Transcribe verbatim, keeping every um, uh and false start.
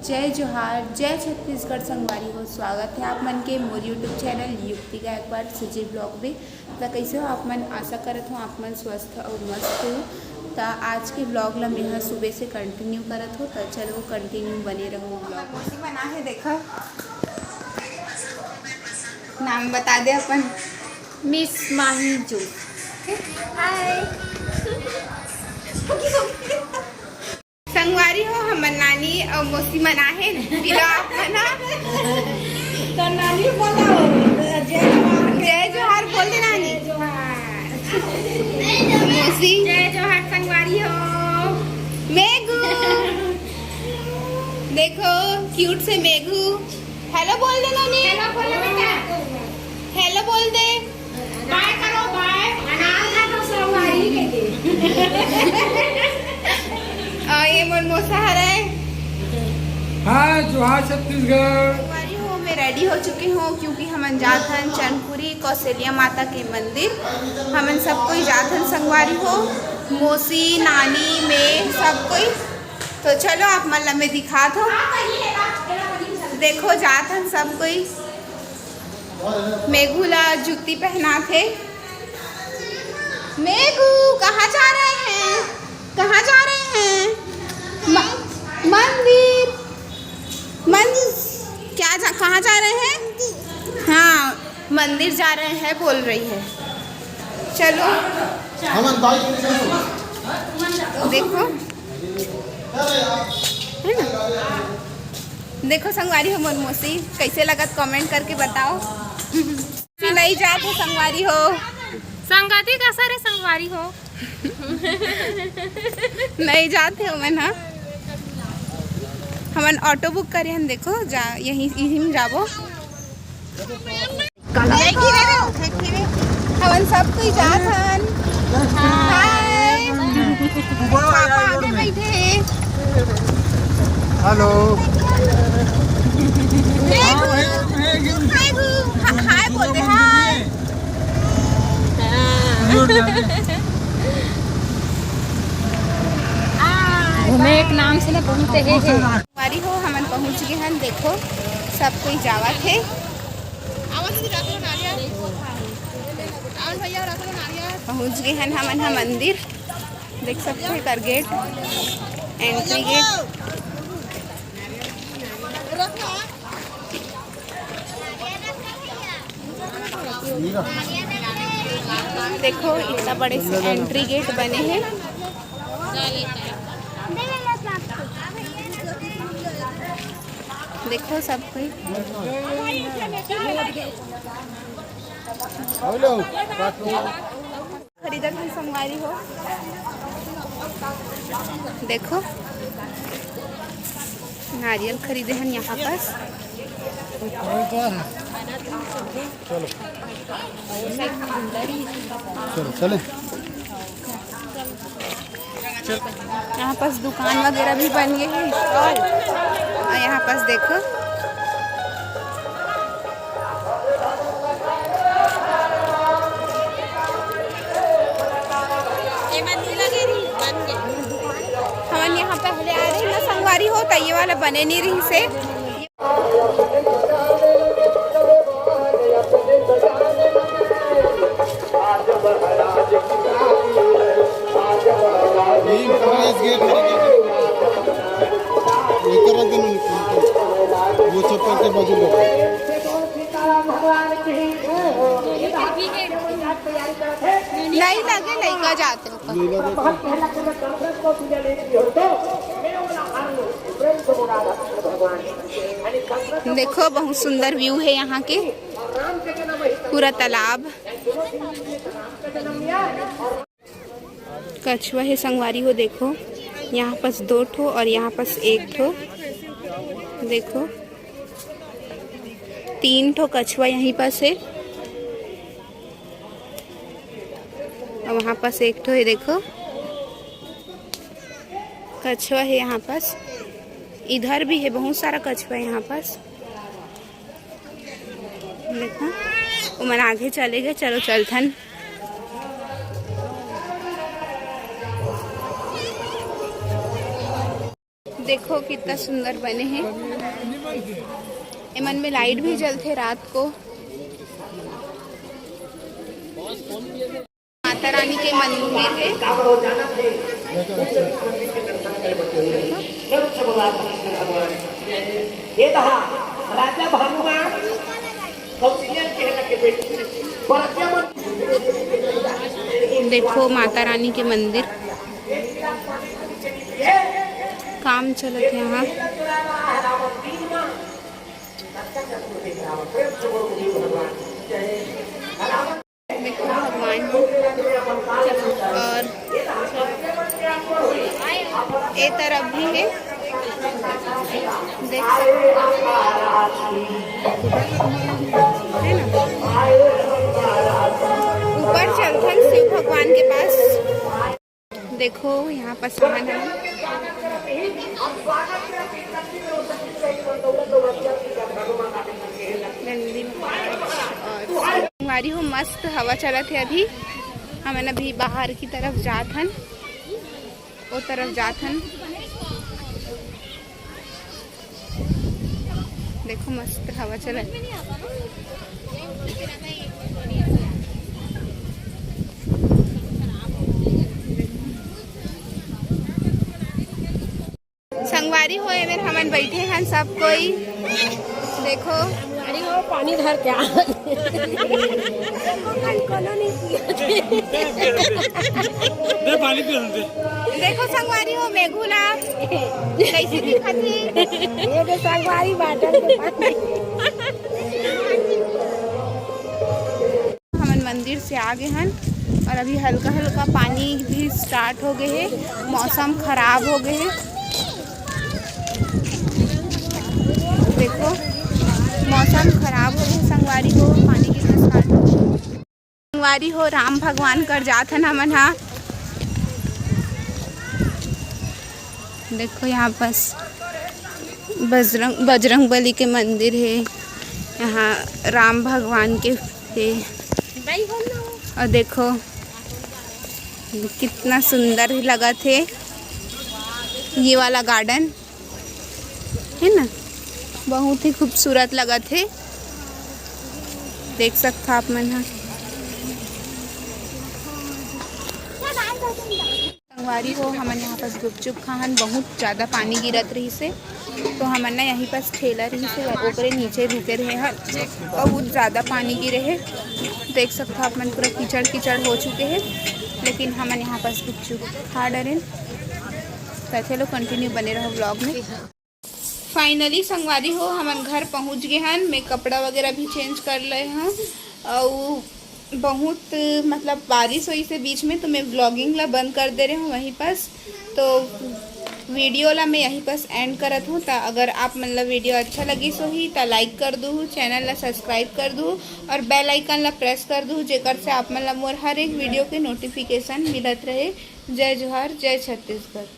जय जोहार, जय छत्तीसगढ़ संगवारी हो। स्वागत है आप मन के मोर YouTube चैनल युक्ति गायकवाड़ सुजी ब्लॉग में। त कैसे हो आप मन? आशा करत हो आप मन स्वस्थ और मस्त हो। त आज के ब्लॉग ला मैं ह सुबह से कंटिन्यू करत हो, त चलो कंटिन्यू बने रहो ब्लॉग। मौसी बना है, देखा, नाम बता दे अपन, मिस माही जो। हाय। संगवारी हो, हमर नानी अउ मौसी मन आहे, बिदा आप मन ह। तो नानी बोला हो, जय जोहार। जय जोहार बोल दे नानी। जय जोहार। मौसी। जय जोहार संगवारी हो। मेघू। देखो, क्यूट से मेघू। हेलो बोल दे नानी। हेलो बोल दे बेटा। हेलो बोल दे। बाय करो, बाय। अनार खा तो सब आई के दे। अउ ये मोर मोसा हरे। हाँ, जोहार छत्तीसगढ़। संगवारी हो, मैं रेडी हो चुकी हूँ क्योंकि हमन जात हन चंदपुरी कौशल्या माता के मंदिर। हमन सब कोई जात हन संगवारी हो, मौसी, नानी, मैं, सब कोई। तो चलो आप मन ला मैं दिखात हूँ। देखो जात हन सब कोई। मेघू ला जूती पहनात हे। मेघू, कहाँ जा रहे हैं? कहाँ जा रहे हैं? म-, मंदिर। मंदिर। क्या जा, कहाँ जा रहे हैं? हाँ, मंदिर जा रहे हैं बोल रही है। चलो। हमन बाइक में चलो। देखो, है ना? देखो संगवारी हो मोर मौसी, कैसे लगत कमेंट करके बताओ। नहीं जात हो संगवारी हो। संगति का सरे संगवारी हो। नहीं जात हे ओमन ह। हमन ऑटो बुक करे हन, देखो जा, यहीं, यहीं में जाबो। देखो, हमन सब कोई जात हन। हाय। पापा आगे बैठे हे। हेलो। देखो, हाय गो, हा-, हाय बोल दे, हाय। घूमे एक नाम से ना पहुंचे हे, हे। संगवारी हो, हमन पहुंच गे हन। देखो, सब कोई जावत हे। पहुंच गे हन हमन ह मंदिर। देख सकते हैं, कर गेट, एंट्री गेट। देखो, इतना बड़े से एंट्री गेट बने हे। देखो, सब कोई। हेलो। खरीदत हन संगवारी हो। देखो, नारियल खरीदे हन यहाँ पास। चलो, चलो, चले। यहाँ पास दुकान वगैरह भी बन गए हैं, स्टॉल। और यहाँ पास देखो, हमन यहाँ पहले आ रही ना संगवारी हो, त ये वाला बने नहीं रही से। नहीं लगे, लइका जाते ऊपर। देखो, बहुत सुंदर व्यू है यहाँ के, पूरा तालाब। कछुआ है संगवारी हो, देखो, यहाँ पास दो ठो और यहाँ पास एक ठो। देखो, तीन ठो कछुआ यहीं पास है। और वहाँ पास एक ठो है, देखो, कछुआ है यहाँ पास। इधर भी है, बहुत सारा कछुआ है यहाँ पास। देखो, ओमन आगे चले गए। चलो, चलथन। देखो कितना सुंदर बने हे। एमन में लाइट भी जलथे रात को। माता रानी के मंदिर हे। देखो माता रानी के मंदिर, काम चलत हे यहाँ। देखो भगवान, और ए तरफ भी हे, देख सकते हो। है ना, ऊपर चलथन शिव भगवान के पास। देखो यहाँ पर सामान है, नंदी महाराज। और संगवारी हो, मस्त हवा चलत हे अभी। हमन अभी बाहर की तरफ जात हन, ओ तरफ जात हन। देखो मस्त हवा चलत। संगवारी हो, एमेर हमन बैठे हन सब कोई। देखो। अरे वो पानी धर के आ। कोनो नहीं पिया। दे पानी पी दे। देखो संगवारी हो, मेघू ला कैसे दिखत हे। ये दे संगवारी बाटन के पानी। हमन मंदिर से आ गए हन और अभी हल्का हल्का पानी भी स्टार्ट हो गए हे, मौसम खराब हो गए हे। देखो मौसम खराब हो गए, संगवारी हो, पानी गिरना स्टार्ट हो गए। संगवारी हो, राम भगवान कर जात हन हमन हा। देखो यहाँ पास बजरंग, बजरंग बली के मंदिर हे। यहाँ राम भगवान के हे। और देखो कितना सुंदर लगत हे ये वाला गार्डन, है ना, बहुत ही खूबसूरत लगत हे। देख सकता आप मन हा। संगवारी हो, हमन यहाँ पास गुपचुप खाहन, बहुत ज़्यादा पानी गिरत रहिस हे, तो हमन ना यहीं पास ठेला रहिस हे, ओकरे नीचे रुके रहे हन। बहुत ज़्यादा पानी गिरे हे, देख सकता आप मन, पूरा कीचड़ कीचड़ हो चुके हे, लेकिन हमन यहाँ पास गुपचुप खा डरेन। तो चलो, कंटिन्यू बने रहो व्लॉग में। फाइनली संगवारी हो, हमन घर पहुँच गए हन। मैं कपड़ा वगैरह भी चेंज कर ले हन, अउ बहुत, मतलब, बारिश होइस हे बीच में, तो मैं व्लॉगिंग ला बंद कर दे रहे हूँ वहीं पास। तो वीडियो ला मैं यहीं पास एंड करत हूँ। तो अगर आप मन ला वीडियो अच्छा लगिस होही तो लाइक कर दू, चैनल ला सब्सक्राइब कर दू और बेल आइकन ला प्रेस कर दू, जेकर से आप मन ला मोर हर एक वीडियो के नोटिफिकेशन मिलत रहे। जय जोहार, जय छत्तीसगढ़।